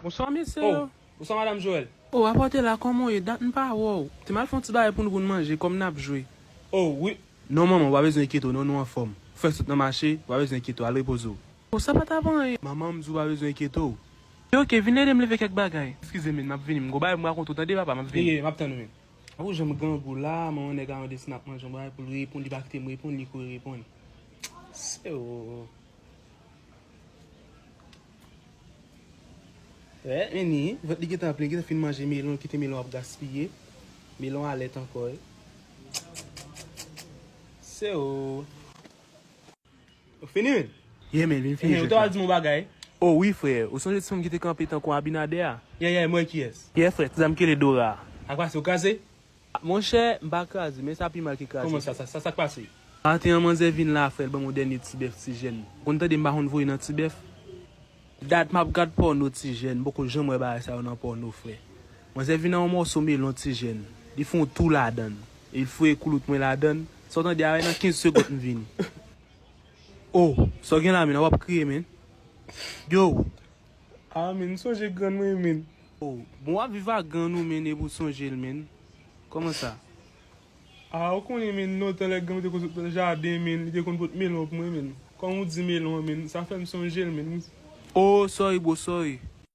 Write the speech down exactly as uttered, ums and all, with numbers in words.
Bonswa, mesye yo. Bonswa, madanm Joel. O, apòte la, kòman w ye? Dat m pa wè w. Te m al fè yon ti bagay pou nou, pou n manje, kòm n ap jwe. O, wi. Non, manman, w pa bezwen enkyete w, non, nou anfòm. Fè sot nan mache, w pa bezwen enkyete w, al repoze w. O, sa pa t ap anyen. Manman m di w pa bezwen enkyete w. Oke, oke, vin ede m leve kèk bagay. Eskize, men, m ap vini. M gon bagay pou m rakonte w, tande, papa, m ap vini. Ye, ye, m ap tann ou, men. Ou janm grangou la, manman nèg a mande si n ap manje yon bagay pou l reponn, li pa kite m reponn, li kouri reponn. Se o. Wè, men ni, vant li gentan plen, gentan fin manje melon, kite melon ap gaspiye. Melon alèt ankò, wi. Se o. Ou fini, men? Ye, men, vin fini Ou jwèt ta la. al di m yon bagay? O wi, frè. Ou sonje ti fanm ki te kanpe tankou Abinader a? Ye, ye, mwen kiyès? Ye, frè, ti zam kele Dora. Ak pase, ou kraze? Monchè, m pa kraze, men sa pi mal ke kraze. Kòman sa, sa, sa, sa k pase? Maten an, manzè vin la, frè, l ban m yon dènye ti bèf, ti jèn. Ou konn tande m pa konn voye nan ti bèf? Dat m ap gad pòno, ti jèn, m poko janm wè bagay sa yo nan pòno, frè. Manzè vin ak yon mòso melon, ti jèn. Li fè yon tou ladan l. E l foure koulout mwen ladan l. Sa w tande a, nan kenz segond m vini. O, sa w gen la, men, w ap kriye, men. Yo. A, men, m sonje grann mwen, men. O, bon, w ap viv ak grann ou, men, epi w sonje l, men. Kòman sa? A, ou konnen, men, lontan lè grann mwen te konn sot nan jaden, men, li te konn pot melon pou mwen, men. Kòm ou di melon, men, sa fè m sonje l, men. O, sorry, bro, sorry.